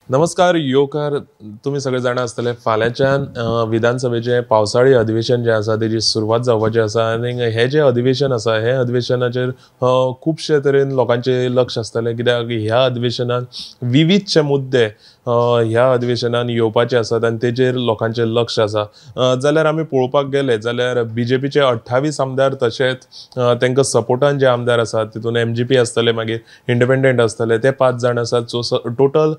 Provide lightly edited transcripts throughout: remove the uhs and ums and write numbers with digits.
नमस्कार योकार, तुमी सगळे जाणा आसतले फाल्यांच्यान विधानसभेचें पावसाळी अधिवेशन जें आसा तेजी सुरवात जावपाची आसा आनी हें जें अधिवेशन आसा हे अधिवेशनाचेर खुबशे तरेन लोकांचें लक्ष आसतलें, कित्याक ह्या अधिवेशनान विविधशे मुद्दे ह्या अधिवेशनान येवपाचे आसात आनी तेजेर लोकांचें लक्ष आसा. जाल्यार आमी पळोवपाक गेले जाल्यार बीजेपीचे 28 आमदार तशेंच तांकां सपोर्टान जे आमदार आसात तितून एमजीपी आसतले, मागीर इंडिपेंडंट आसतले, ते 5 जाण आसात. सो टोटल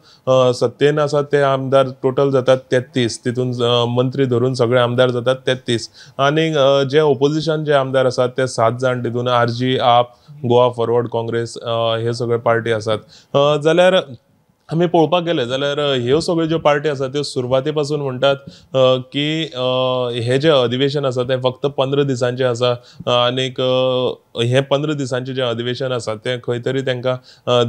सत्तेन आसात ते आमदार टोटल जातात 33, तितून मंत्री धरून सगळे आमदार जातात 33. आनी जे ओपोजिशन जे आमदार आसात ते 7 जाण, तितून आरजी, आप, गोवा फॉरवर्ड, काँग्रेस हे सगळे पार्टी आसात. जाल्यार आमी पळोवपाक गेले जाल्यार ह्यो सगळ्यो ज्यो पार्टी आसात त्यो सुरवाते पासून म्हणटात की हे जे अधिवेशन आसा तें फक्त 15 दिसांचें आसा आनीक हें 15 दिसांचें जें अधिवेशन आसा तें खंय तरी तांकां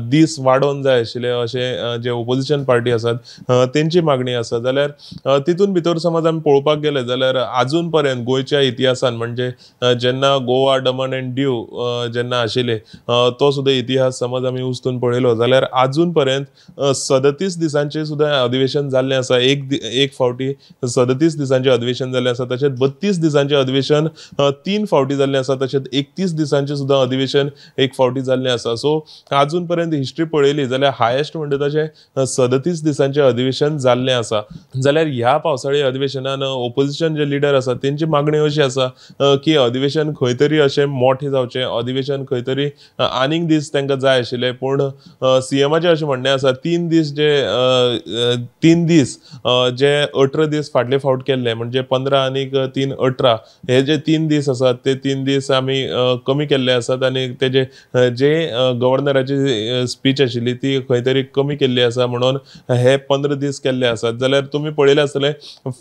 दीस वाडोवन जाय आशिल्ले अशें जे ओपोजिशन पार्टी आसात तेंची मागणी आसा. जाल्यार तितून भितर समज आमी पळोवपाक गेले जाल्यार आजून पर्यंत गोंयच्या इतिहासान म्हणजे जेन्ना गोवा दमन एंड दीव जेन्ना आशिल्ले तो सुद्दां इतिहास समज आमी उस्तून पळयलो जाल्यार आजून पर्यंत 37 दिसांचे सुद्दां अधिवेशन जाल्लें आसा. एक फावटी 37 दिसांचें अधिवेशन जाल्लें आसा, तशेंच 32 दिसांचें अधिवेशन 3 फावटी जाल्लें आसा, तशेंच 31 दिसांचें सुद्दां अधिवेशन 1 फावटी जाल्लें आसा. सो आजून पर्यंत हिस्ट्री पळयली जाल्यार हायेस्ट म्हणटा तशें 37 दिसांचें अधिवेशन जाल्लें आसा. जाल्यार ह्या पावसाळी अधिवेशनान ओपोजिशन जे लिडर आसा तेंची मागणी अशी आसा की अधिवेशन खंय तरी अशें मोठें जावचें, अधिवेशन खंय तरी आनीक दीस तांकां जाय आशिल्ले, पूण सीएमाचें अशें म्हणणें आसा 3 दीस जे 3 दीस जे 18 दीस फाटले फावट केल्ले म्हणजे 15 आनी 3 18 हे जे 3 दीस आसात ते 3 दीस आमी कमी केल्ले आसात आनी तेजे जे गव्हर्नराची स्पीच आशिल्ली ती खंय तरी कमी केल्ली आसा म्हणून हे 15 दीस केल्ले आसात. जाल्यार तुमी पळयलें आसतलें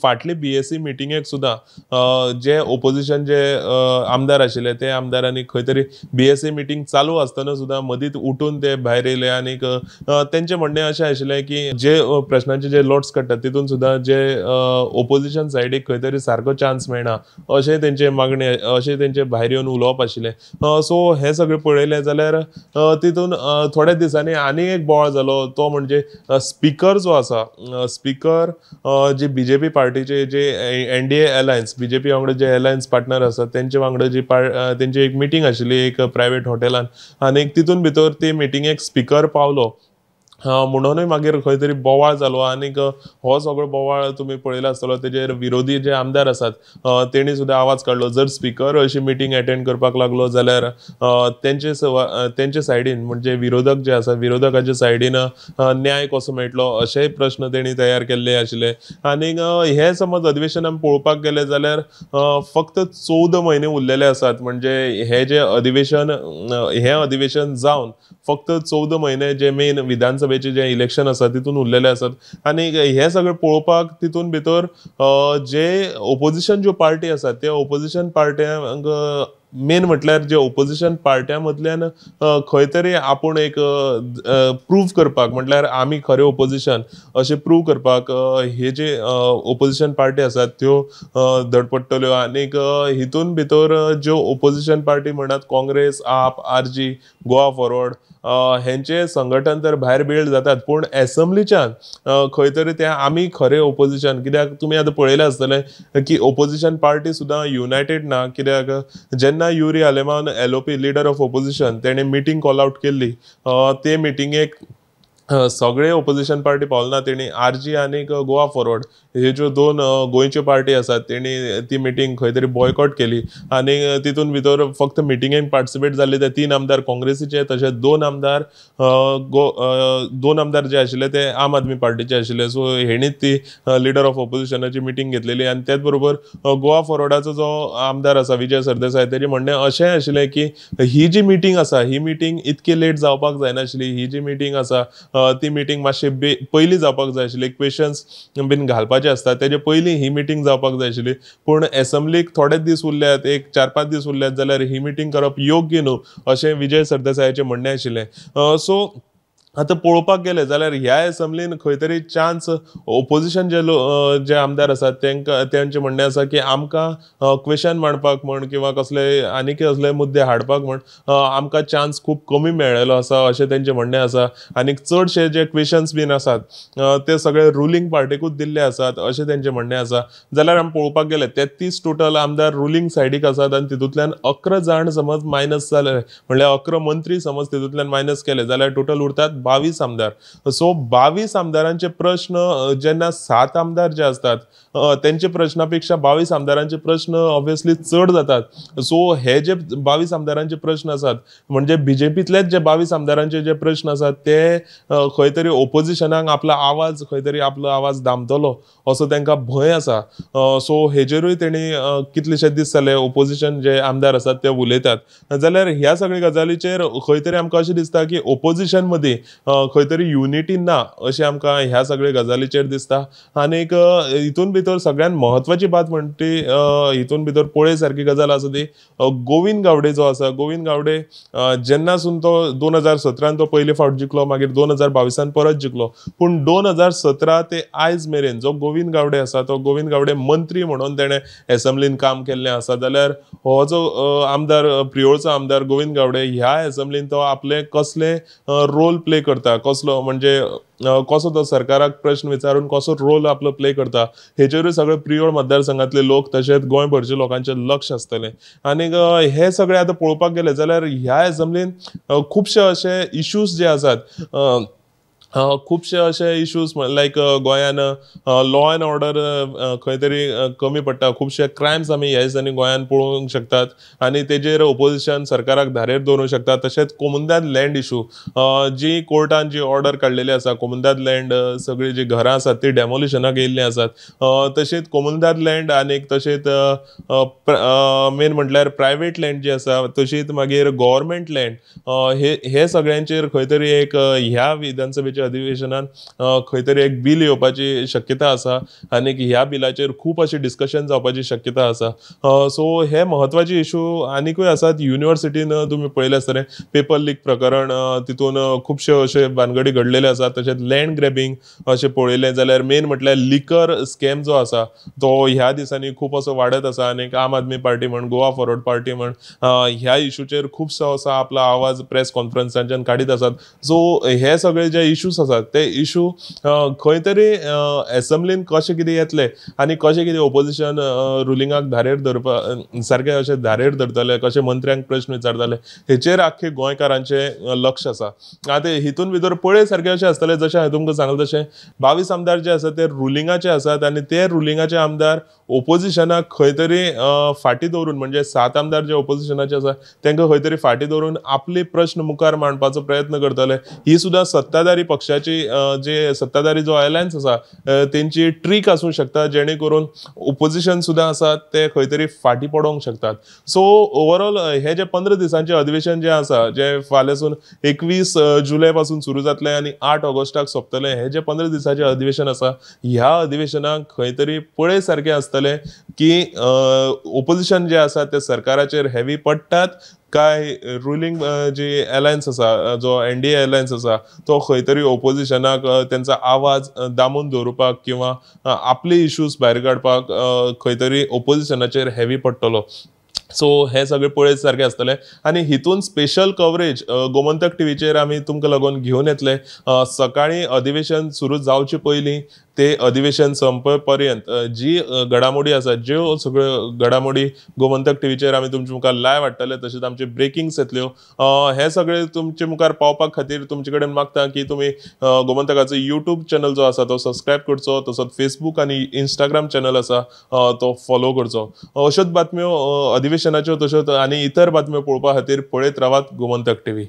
फाटले बीएससी मिटिंगेक सुद्दां जे ओपोजिशन जे आमदार आशिल्ले ते आमदारांनी खंय तरी बीएससी मिटींग चालू आसतना सुद्दां मदींत उठून ते भायर येयले आनीक तेंचें म्हणणें अशें आशिल्लें की जे प्रश्नांचे जे लोट्स काडटात तितून सुद्दां जे ओपोजिशन सायडीक खंय तरी सारको चान्स मेळना अशें तेंचे मागणे, अशें तेंचे भायर येवन उलोवप आशिल्लें. सो हें सगळें पळयलें जाल्यार तितून थोड्या दिसांनी आनीक एक बोवाळ जालो तो म्हणजे स्पिकर जो आसा, स्पिकर जी बीजेपी पार्टीचे जे एनडीए अलायन्स बीजेपी वांगडा जे अलायन्स पार्टनर आसात तेंचे वांगडा जी तेंची एक मिटींग आशिल्ली एक प्रायवेट हॉटेलान आनी तितून भितर ते मिटिंगेक स्पिकर पावलो म्हणूनय मागीर खंय तरी बोवाळ जालो आनीक हो सगळो बोवाळ तुमी पळयला आसतलो. तेजेर विरोधी जे आमदार आसात तेणी सुद्दां आवाज काडलो, जर स्पिकर अशी मिटींग एटेंड करपाक लागलो जाल्यार तेंचे सायडीन म्हणजे विरोधक जे आसा विरोधकाच्या सायडीन न्याय कसो मेळटलो अशेय प्रश्न तेणी तयार केल्ले आशिल्ले. आनीक हे समज अधिवेशन आमी पळोवपाक गेले जाल्यार फक्त 14 म्हयने उरलेले आसात, म्हणजे हे जे अधिवेशन हें अधिवेशन जावन फक्त 14 म्हयने जे मेन विधानसभेचे जे इलेक्शन आसा तितून उरलेले आसात. आनी हे सगळें पळोवपाक तितून भितर जे ओपोजिशन ज्यो पार्टी आसात त्या ओपोजिशन पार्ट्यांक मेन म्हटल्यार जे ओपोजिशन पार्ट्यां मदल्यान खंय तरी आपूण एक प्रूव करपाक म्हटल्यार आमी खरें ओपोजिशन अशें प्रूव करपाक हे जे ओपोजिशन पार्टी आसात त्यो धडपडटल्यो. आनीक हितून भितर ज्यो ओपोजिशन पार्टी म्हणटात काँग्रेस, आप, आरजी, गोवा फॉरवर्ड हेंचे संघटन तर भायर बिल्ड जातात, पूण एसेंब्लीच्यान खंय तरी ते आमी खरें ओपोजिशन, कित्याक तुमी आतां पळयलें आसतलें की ओपोजिशन पार्टी सुद्दां युनायटेड ना, कित्याक जेन्ना Yuri Alemao LOP leader of opposition तेणें मिटींग कॉल आवट केल्ली ते मिटिंगेक सगळे ओपोजिशन पार्टी पावले ना, तेणी आरजी आनी गोवा फॉरवर्ड हे ज्यो 2 गोंयच्यो पार्टी आसात तेणी ती मिटींग खंय तरी बॉयकॉट केली आनी तितून भितर फक्त मिटिंगेक पार्टिसिपेट जाल्ले ते 3 आमदार काँग्रेसीचे, तशेंच 2 आमदार 2 आमदार जे आशिल्ले ते आम आदमी पार्टीचे आशिल्ले. सो हेणीच ती लिडर ऑफ ओपोजिशनाची मिटींग घेतलेली. आनी त्याच बरोबर गोवा फॉरवर्डाचो जो आमदार आसा विजय सरदेसाय तेजें म्हणणें अशेंय आशिल्लें की ही जी मिटींग आसा ही मिटींग इतकी लेट जावपाक जायनाशिल्ली, ही जी मिटींग आसा ती मिटींग मातशी पयलीं जावपाक जाय आशिल्ली, क्वेश्चन्स बीन घालपाचे आसता तेजे पयलीं ही मिटींग जावपाक जाय आशिल्ली, पूण एसेंब्लीक थोडे दीस उरल्यात, एक 4-5 दीस उरल्यात जाल्यार ही मिटींग करप योग्य न्हू अशें विजय सरदेसायाचें म्हणणें आशिल्लें. सो आतां पळोवपाक गेले जाल्यार ह्या एसेंब्लीन खंय तरी चान्स ओपोजिशन जे जे आमदार आसात तांकां तेंचें म्हणणें आसा की आमकां क्वेशन मांडपाक म्हण किंवा कसले आनी कसले मुद्दे हाडपाक म्हण आमकां चान्स खूब कमी मेळ्ळेलो आसा अशें तेंचें म्हणणें आसा. आनी चडशे जे क्वेशन्स बीन आसात ते सगळे रुलींग पार्टीकूच दिल्ले आसात अशें तेंचें म्हणणें आसा. जाल्यार आमी पळोवपाक गेले 33 टोटल आमदार रुलींग सायडीक आसात आनी तितूंतल्यान 11 जाण समज मायनस जाले, म्हणल्यार 11 मंत्री समज तितूंतल्यान मायनस केले जाल्यार टोटल उरतात 22 आमदार. सो 22 आमदारांचे प्रश्न जेन्ना 7 आमदार जे असतात तेंचे प्रश्ना पेक्षा 22 आमदारांचे प्रश्न ऑब्वियसली चड जातात. सो हे जे 22 आमदारांचे प्रश्न आसात म्हणजे बीजेपीतलेच जे 22 आमदारांचे जे प्रश्न आसात ते खंय तरी ओपोजिशनाक आपलो आवाज खंय तरी आपलो आवाज दामतलो असो तांकां भंय आसा. सो हेजेरूय तेणी कितलेशे दीस जाले ओपोजिशन जे आमदार आसात ते उलयतात. जाल्यार ह्या सगळ्या गजालीचेर खंय तरी आमकां अशें दिसता की ओपोजिशन मदीं खंय तरी युनिटी ना अशें आमकां ह्या सगळ्या गजालीचेर दिसता. आनीक हितून भितर सगळ्यात म्हत्वाची बात म्हणटा ती हितून भितर पळय सारकी गजाल आसा ती गोविंद गावडे जो आसा, गोविंद गावडे जेन्नासून तो 2017 तो पयले फावट जिखलो, मागीर 2022 परत जिखलो, पूण 2017 ते आयज मेरेन जो गोविंद गावडे आसा तो गोविंद गावडे मंत्री म्हणून तेणें एसेंब्लीन काम केल्लें आसा. जाल्यार हो जो आमदार प्रियोळचो आमदार गोविंद गावडे ह्या एसेंब्लीन तो आपले कसले रोल प्ले करता, कसलो म्हणजे कसो तो सरकाराक प्रश्न विचारून कसो रोल आपलो प्ले करता हेचेरूय सगळे प्रियोळ मतदारसंघातले लोक तशेंच गोंयभरचे लोकांचें लक्ष आसतलें. आनीक हे सगळे आतां पळोवपाक गेले जाल्यार ह्या एसेंब्लीन खुबशे अशे इश्यूज जे आसात, खुबशे अशे इश्यूज लायक गोंयान लॉ एंड ऑर्डर खंय तरी कमी पडटा, खुबशे क्रायम्स आमी ह्या दिसांनी गोंयान पळोवंक शकतात आनी तेजेर ओपोजिशन सरकाराक धारेर दवरूंक शकता. तशेंच कोमुंदाद लँड इशू जी कोर्टान जी ऑर्डर काडलेली आसा, कोमुंदाद लँड सगळीं जी घरां आसात ती डेमोलिशनाक येयल्लीं आसात. तशेंच कोमुंदाद लँड आनीक तशेंच मेन म्हटल्यार प्रायवेट लँड जी आसा तशीच मागीर गव्हर्मेंट लँड हे सगळ्यांचेर खंय तरी एक ह्या विधानसभेच्या अधिवेशनान खंय तरी एक बील येवपाची शक्यता आसा आनी ह्या बिलाचेर खूब अशें डिस्कशन जावपाची शक्यता आसा. सो हे म्हत्वाचे इशू आनिकूय आसात. युनिवर्सिटीन तुमी पळयलें आसतलें पेपर लीक प्रकरण, तितून खुबशे अशे भानगडी घडलेले आसात. तशेंच लँड ग्रॅबिंग अशें पळयलें जाल्यार मेन म्हटल्यार लिकर स्कॅम जो आसा तो ह्या दिसांनी खूब असो वाडत आसा आनी आम आदमी पार्टी म्हण, गोवा फॉरवर्ड पार्टी म्हण ह्या इशूचेर खुबसो असो आपलो आवाज प्रेस कॉन्फरन्सांच्यान काडीत आसात. सो हे सगळे जे इशूज आसात ते इशू खंय तरी एसेंब्लीन कशें कितें येतले आनी कशें कितें ओपोजिशन रुलिंगाक धारेर धरपा सारकें अशें धारेर धरतले, कशें मंत्र्यांक प्रश्न विचारतले हेचेर आख्खे गोंयकारांचें लक्ष आसा. आतां हितून भितर पळय सारकें अशें आसतलें जशें हांवें तुमकां सांगलें तशें 22 आमदार जे आसात ते रुलिंगाचे आसात आनी ते रुलिंगाचे आमदार ओपोजिशनाक खंय तरी फाटीं दवरून म्हणजे 7 आमदार जे ओपोजिशनाचे आसा तांकां खंय तरी फाटीं दवरून आपले प्रश्न मुखार मांडपाचो प्रयत्न करतले. ही सुद्दां सत्ताधारी पक्षाची जे सत्ताधारी जो अलायन्स आसा तेंची ट्रीक आसूं शकता जेणे करून ओपोजिशन सुद्दां आसा ते खंय तरी फाटीं पडोंक शकतात. सो ओवरऑल हे जे 15 दिसांचे अधिवेशन जे आसा जे फाल्यांसून 21 जुलय पासून सुरू जातलें आनी 8 ऑगस्टाक सोंपतलें, हे जे 15 दिसांचे अधिवेशन आसा ह्या अधिवेशनाक खंय तरी पळय सारकें आसतलें की ओपोजिशन जे आसा ते सरकाराचेर हेवी पडटात काय रुलिंग जी अलायन्स आसा जो एनडीए अलायन्स आसा तो खंय तरी ओपोजिशनाक तेंचो आवाज दामून दवरुपाक किंवा आपले इश्यूज भायर काडपाक खंय तरी ओपोजिशनाचेर हेवी पडटलो. सो हे सगळे पळयत सारकें आसतलें आनी हितून स्पेशल कवरेज गोमंतक टीव्हीचेर आमी तुमकां लागून घेवन येतले. सकाळीं अधिवेशन सुरू जावचे पयलीं ते अधिवेशन संपे पर्यंत जी घडामोडी आसा ज्यो सगळ्यो घडामोडी गोमंतक टीव्हीचेर आमी तुमचे मुखार लायव हाडटले, तशेंच आमचे ब्रेकिंग्स येतल्यो. हे सगळे तुमचे मुखार पावपा खातीर तुमचे कडेन मागता की तुमी गोमंतकाचो यूट्यूब चॅनल जो आसा तो सबस्क्रायब करचो, तसोच फेसबूक आनी इंस्टाग्राम चॅनल आसा तो फॉलो करचो. अश्योच बातम्यो अधिवेशनाच्यो तश्योच आनी इतर बातम्यो पळोवपा खातीर पळयत रावात गोमंतक टीव्ही.